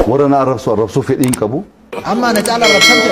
Warra na arrabsu arrabsuu fedhii hin qabu. Amma ana caala arrabsamte?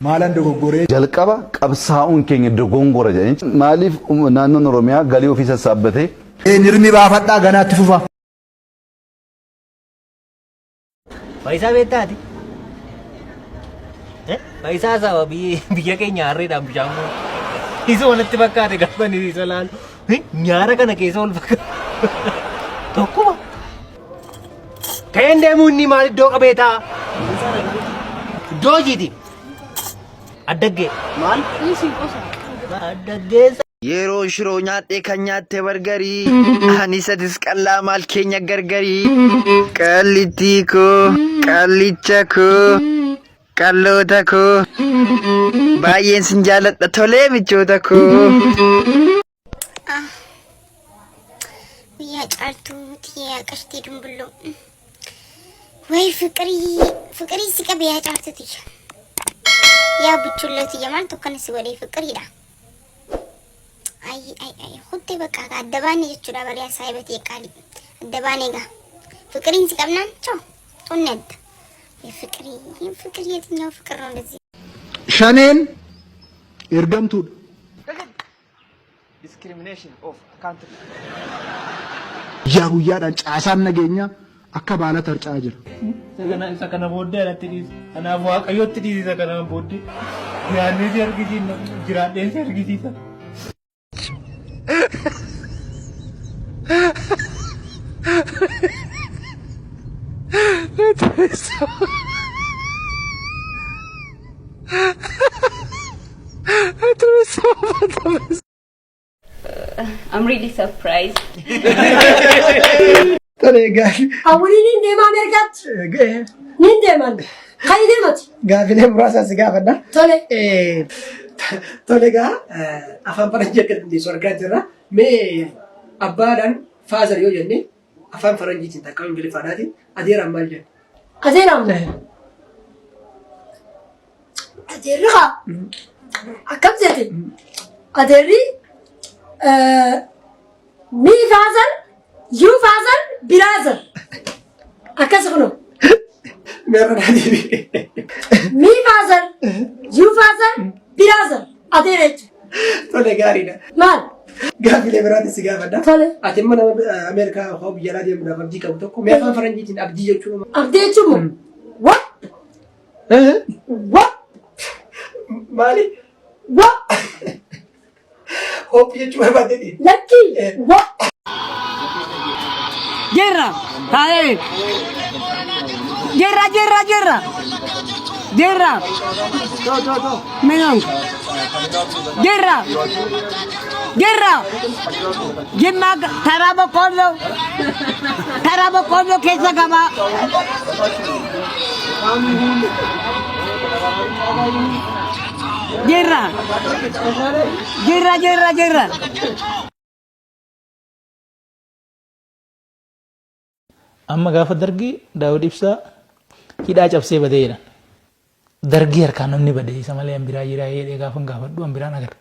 Maalan dogoggoree? Jalqaba qabsaa'uun keenya dogongora jedhanii maaliif naannoon Oromiyaa galii ofii sassaabbatee Nirmi baafadhaa ganaatti fufa. Faayisaa beektaa ati? Eh? Faayisaa saba biyya keenya harreedhaan bishaan guuru. Isa walitti fakkaate gaafa inni isa laalu. Eh? Nyaara kana keessa ol fakkaata. Tokkuma. Ka'een deemuu inni maal iddoo qabee taa'a? Iddoo hojiiti. Addaggee. Maal? Addaggeessa. Yeroo shiroo nyaadhee kan nyaatte bargarii ani sadis qallaa maal keenya gargarii qallittii koo qallicha koo qalloota koo baay'een sin jaaladha tolee michoota koo. Ah. Guyyaa caaltuu tiyyaa qashtii dumbulloo. Way fiqirii fiqirii si qabe yaa caaltuu tiyya. Yaa buchulloo tiyya maaltu akkana si godhee fiqiriidha. Ay ay ay kuttee bakka adda baanee jechuudha bariyaa saahiba tiyya qaalii. Adda baanee gaa. Fiqiriin si qabnaan choo xunni adda. Fiqirii fiqirii የትኛው ፍቅር ነው እንደዚህ? Shaneen ergamtuudha. Discrimination of country. Guyyaa guyyaadhaan caasaan nageenyaa akka baala tarca'aa jira. Isa kana booddee anatti dhiisi. Kanaaf waaqayyotti dhiisi isa kanaan booddee. Jiraannee si argisiisna. Jiraadheen si argisiisa. I'm really surprised. Tole gaafi. Hawwii niin deema Ameerikaatti. Niin deeman. Kan deemati. Gaafilee muraasa si gaafadha. Tole. Tole egaa afaan faranjii akka dandeessu argaa jirra. Mee abbaadhaan faazar yoo jenne afaan faranjiitiin takka ingiliffaadhaatiin adeeraan maal jenna? Adeeraan. Adeerri kaa akkam seete? Adeerri me father you father brother akkas kunoo. Meerra naa deebi'e. Me father you father brother adeera jechuudha. Tole gaariidha. Maal? Gaaffilee biraatiin si gaafadha. Tole. Ati immoo nama Ameerikaa yookaan biyya alaa deemuudhaaf abdii qabu tokko mee afaan faranjiitiin abdii jechuun maal? Abdii jechuun moo? What? What? Maali? What? Hope jechuu barbaaddeeti. Lakkii. What? Jirra. Taa'ee. Jirra jirra jirra. Jirra. Minong. Jirra. Jirra. Jimmaa taraa boqqoolloo. Taraa boqqoolloo keessa gabaa. Jirra. Jirra jirra jirra. Amma gaafa dargii Daawud Ibsaa hidhaa cabsee badee jedhan. Dargii harkaan namni bade isa malee an biraa jiraa jedhee gaafan gaafadhu an biraan agarre.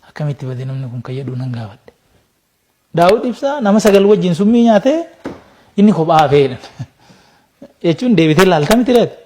Akkamitti bade namni kun kan jedhu nan gaafadhe. Daawud Ibsaa nama 9 wajjin summii nyaatee inni kophaa hafee jedhan. Jechuun deebitee laalta miti laati.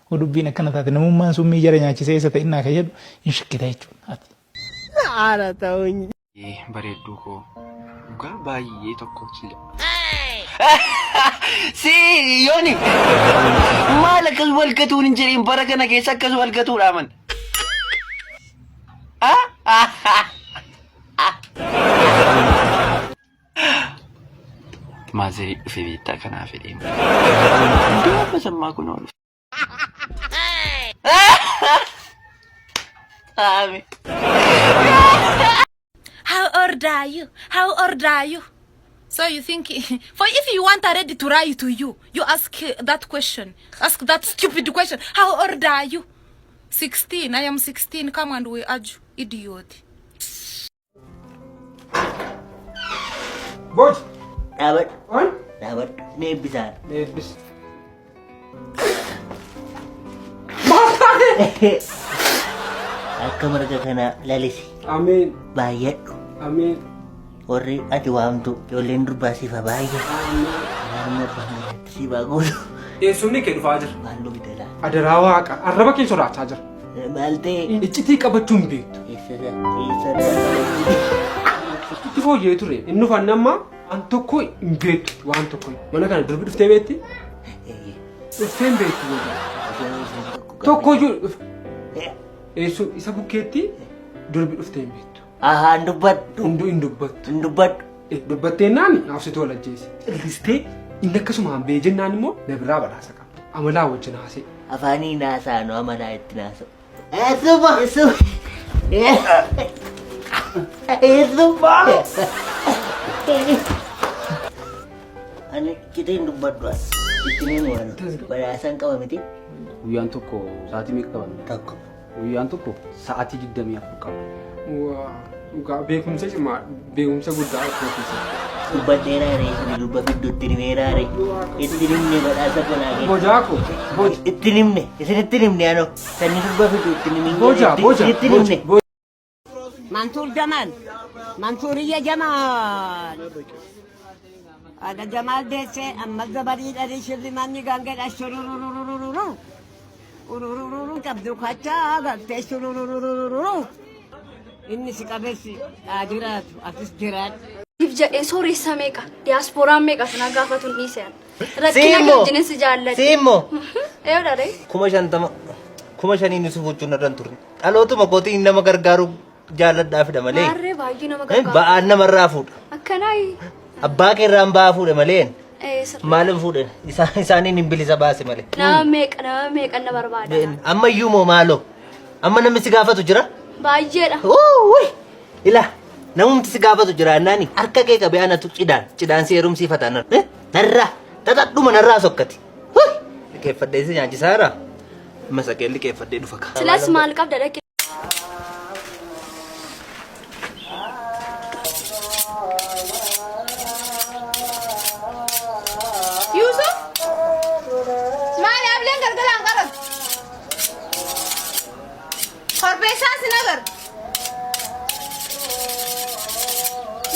Hoo dubbiin akkana taate namummaan summii jara nyaachisee isa ta'innaa kan jedhu hin shakkita jechuudha. Ati. Haara ta'uun. Bareedduu koo dhugaa baay'ee tokko si Si yooni maal akkas wal gatuun hin jedhin bara kana keessa akkas wal gatuudha man. Maazerii dhufe beektaa kanaaf jedhee. Iddoo abba sammaa kun oolu. Saame. How old are you? How old are you? So you think, for if you want already to lie to you, you ask that question. Ask that stupid question. How old are you? 16. I am 16. Come and we argue. Idiot. Booj. Dhaabadhu. Waan? Dhaabadhu. Ni eebbisaan. Ni eebbis. Akka marga kanaa lalisi. Ameen. Baay'adhu. Ameen. Warri ati waamtu ijoolleen durbaa siif haa baay'atu. Naannoo abbaan gadaatti siif haa guutu. Eessumni kee dhufaa jira. Maal nu bita laa? Adaraa waaqa arraba kee sodaachaa jira. Maal ta'e? Iccitii qabachuu hin beektu. Eessa eessa Itti fooyyee ture inni dhufan amma waan tokko hin beektu waan tokko. Mana kana durbi dhuftee beekti? Dhuftee hin beektu. Tokko iyyuu dhufe. Eessu isa bukkeetti durbi dhuftee hin beektu. Ahaa hin dubbadhu. Hin dubbattu. Hin dubbadhu. Dubbatteennaan haafsituu wal ajjeese. Callistee inni akkasumaan bee jennaan immoo na biraa badhaasa qabda. Amalaa wajjin haasee. Afaanii naasaanu amalaa itti naasa'u. Eessuma! Eessuma! Eessuma! Ani citee hin dubbadhu as. Itti ni waan badhaasaan qaba miti. Guyyaan tokko sa'aatii meeqa qaba? Tokko. Guyyaan tokko sa'aatii 24 qaba. Waa dhugaa beekumsa cimaa beekumsa guddaa of keessatti. Dubbadheeraa ree isin durba fiddu itti himeeraa ree. Itti himne badhaasa konaa kenna. Bojaa koo boja. Itti himne isin itti himne anoo sanni durba fiddu itti himin Boja boja itti himne. boja. Mansuur Jamal. Mansuuriyya Jamaal. Haadha Jamaal deessee amma zabarii dharii shillimaanni gaangedha shurururururu. Ururururu qabdu kachaa galtee shurururururu. Inni si qabessi haa jiraatu atis jiraadhu. Siif jedhee sooressa meeqa diyaaspooraan meeqa sana gaafatu hin dhiisean. Rakkina kee Siimmoo. wajjinis si jaalladhe. Siimmoo. Eewudha ree. 50,000 5,000n si fuuchuun irra hin turre. Dhalootuma kootiin nama gargaaruu jaalladhaa fida malee. Maarree baay'ee nama gargaara. Ba'aan namarraa fuudha. Akkanaayi. Abbaa keerraan ba'aa fuudhe malee. Sirrii. Maalin fuudhe? Isaaniin hin bilisa baase malee. Nama meeqa nama meeqa na barbaada. Amma iyyuu moo maaloo? Amma namni si gaafatu jira? Baay'eedha. Wuuy! Ilaa namumti si gaafatu jira annaani harka kee qabee anatu cidhaan cidhaan si heerumsiifata narraa xaxadhuma narraa sokkati. Liqeeffadhee si nyaachisaa jira. Masaqeen liqeeffadhee dhufa ka. Silas maal qabda dhaqi. Yusuf! Maali ableen galgalaan qaban? Korbeessaa sin agar.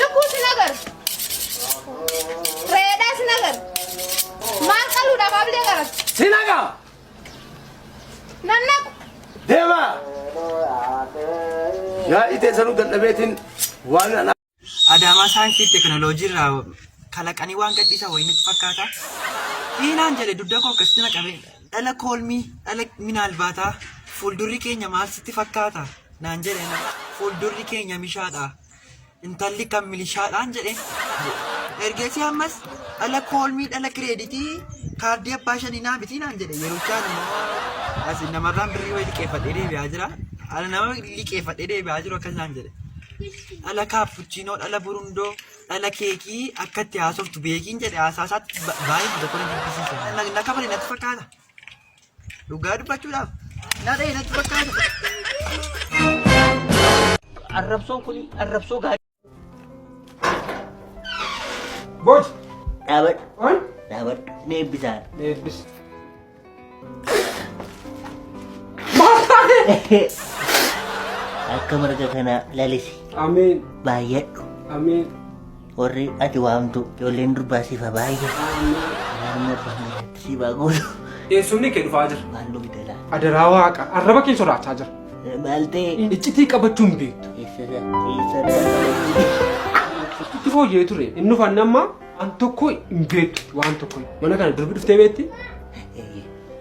Lukkuu sin agar. Re'eedhaa sin agar. Maal qaluudhaaf ablee qaban? Sinaga! Nan naqu. Deemaa! Yaa'ii teessanuu dadhabeetiin waan ana Adaamaa saayinsii fi teekinooloojii irraa kalaqanii waan gadhiisan wayii natti fakkaata. Hiinaan jedhe dugda koo akkasitti na qabee dhala koolmii dhala minaalbaataa fuuldurri keenya maal sitti fakkaata naan jedhe fuuldurri keenya mishaadha. Intalli kan milishaadhaan jedhe. Ergasii ammas dhala koolmii dhala kireeditii kaardii abbaa shanii naa bitii naan jedhe. Yerochaan immoo as namarraan birrii wayii liqeeffadhee deebi'aa jira. Ala nama liqeeffadhee deebi'aa jiru akkas naan jedhe. Dhala kaappuchiinoo, dhala burundoo, dhala keekii akka itti haasoftu beekiin jedhe haasaa isaatti baay'ee tokko na jibbisiise. Na kabale natti fakkaata. Dhugaa dubbachuudhaaf na dha'e natti fakkaata. Arrabsoon kun arrabsoo gaarii. Booj. Dhaabadhu. Waan? Dhaabadhu. Ni eebbisaan. Ni eebbis. Maal taate? Akka marga kanaa lalisi. Ameen. Baay'adhu. Ameen. Warri ati waamtu ijoolleen durbaa siif haa baay'atu. Naannoo abbaan gadaatti siif haa guutu. Eessumni kee dhufaa jira. Maal nu bita laa? Adaraa waaqa arraba kee sodaachaa jira. Maal ta'e? Iccitii qabachuu hin beektu. Eessa eessa Itti fooyyee ture inni dhufan amma waan tokko hin beektu waan tokko. Mana kana durbi dhuftee beekti?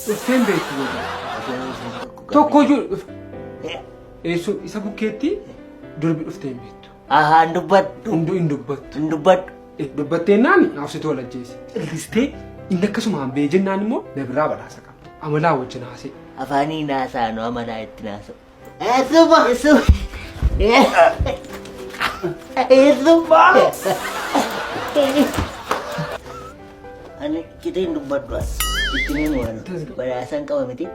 Dhuftee hin beektu. Tokko iyyuu dhufe. Eessu isa bukkeetti durbi dhuftee hin beektu. Ahaa hin dubbadhu. Hin dubbattu. Hin dubbadhu. Dubbatteennaan haafsituu wal ajjeese. Callistee inni akkasumaan bee jennaan immoo na biraa badhaasa qabda. Amalaa wajjin haasee. Afaanii naasaanu amalaa itti naasa'u. Eessuma! Eessuma! Eessuma! Ani citee hin dubbadhu as. Itti ni waan badhaasaan qaba miti.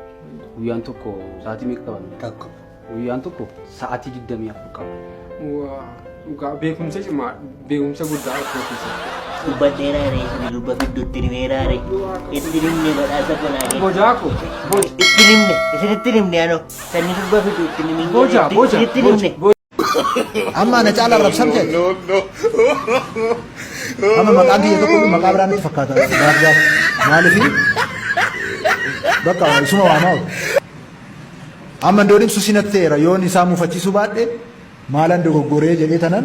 Guyyaan tokko sa'aatii meeqa qaba? Tokko. Guyyaan tokko sa'aatii 24 qaba. Waa dhugaa beekumsa cimaa beekumsa guddaa of keessatti. Dubbadheeraa ree isin durba fiddu itti himeeraa ree. Itti himne badhaasa konaa kenna. Bojaa koo boja. Itti himne isinitti himne anoo sanni durba fiddu itti himin. Boja boja Isinitti himne. boja. Amma ana caala arrabsamte ati. Amma maqaan kiyya tokko maqaa biraa natti fakkaata. Gaaf gaaf. Maalifi? Bakka isuma waamaa oolu. Amma indoon ibsu si natti ta'eera yoon isaa muufachiisuu baadhe maalan dogoggoree jedhee tanan